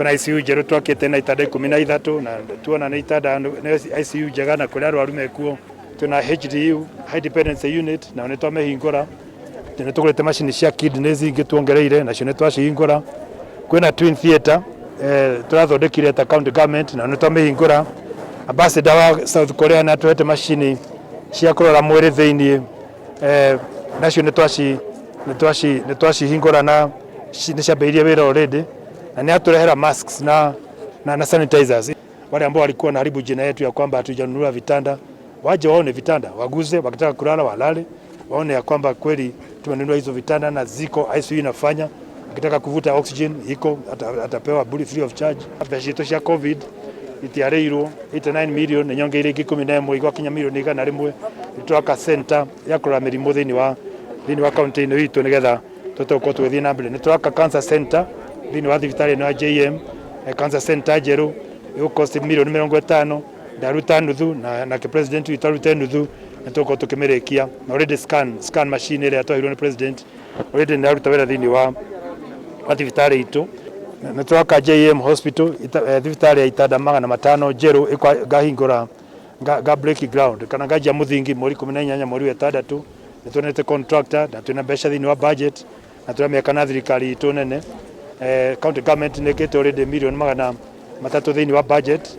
Kwĩna ICU njerũ twakĩte na itanda 13, na tuona nĩ itanda, nĩ ICU njega na kũrĩa arwaru mekuo. Twĩna HDU, high dependency unit, nayo nĩ twamĩhingũra. Nĩ tũgũrĩte macini cia kidneys ingĩ tuongereire, nacio nĩ twacihingũra. Kwĩna twin theatre tũrathondekire ta county government, nayo nĩ twamĩhingũra. Ambassador wa South Korea nĩ atũhete macini cia kũrora mwĩrĩ thĩiniĩ, nacio nĩ twacihingũra na nĩ ciambĩrĩirie wĩra already, na nĩ atũrehera masks na sanitizers. Wale ambao walikuwa wanaharibu jina yetu ya kwamba hatujanunua vitanda, waje waone vitanda, waguze, wakitaka kulala walale, waone ya kwamba kweli tumenunua hizo vitanda na ziko ICU inafanya. Akitaka kuvuta oxygen iko, atapewa bure, free of charge. Mbeca citũ cia COVID itiarĩirwo 89 million, nĩ nyongeire ingĩ 11 igwakinya milioni 100. Nĩ twaka center ya kũrora mĩrimũ thĩinĩ wa county ĩno itũ, nĩgetha tũhote gũkorwo tũgĩthiĩ na mbere. Nĩ tũraka cancer center thĩinĩ wa thibitarĩ ĩno ya JM, cancer center njerũ ĩgũcost milioni 50. Ndaruta nuthu na nake president witũ arute nuthu, nĩ tũgũkorwo tũkĩmĩrĩkia. Na already scan machine ĩrĩa twaheirwo nĩ president already nĩ yaruta wĩra thĩinĩ wa thibitarĩ itũ. Nĩ tũraka JM Hospital, thibitarĩ ya itanda 500 njerũ, ngahingũra, nga break ground kana nganjia mũthingi mweri 18 mweri wa ĩtandatũ. Nĩ tuonete contractor na twĩna mbeca thĩinĩ wa budget na tũramĩaka na thirikari itũ nene. County government nĩ ĩkĩte already milioni 300 thĩinĩ wa budget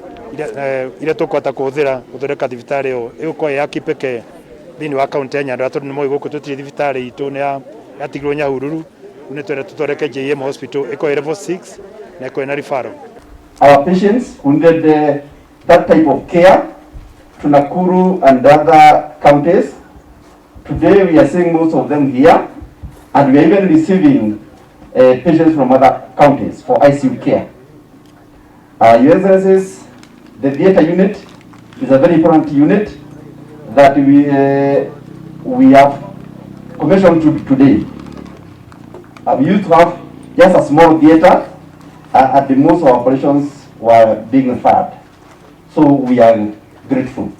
iria tũkũhota kũhũthĩra gũthondeka thibitarĩ ĩyo. Ĩgũkorwo ĩ ya kipekee thĩinĩ wa kaunti ya Nyandarua, tondũ nĩ mũĩ gũkũ tũtirĩ thibitarĩ itũ, nĩ yatigirwo Nyahururu. Rĩu nĩ twenda tũthondeke JM Hospital ĩkorwo ĩ level 6 na ĩkorwo ĩna referral. Our patients who needed that type of care to Nakuru and other counties. Today we are seeing most of them here, and we are even receiving patients from other counties for ICU care. Your Excellencies, the theater unit is a very important unit that we have commissioned today. We used to have just a small theater, at the most of our operations were being referred. So we are grateful.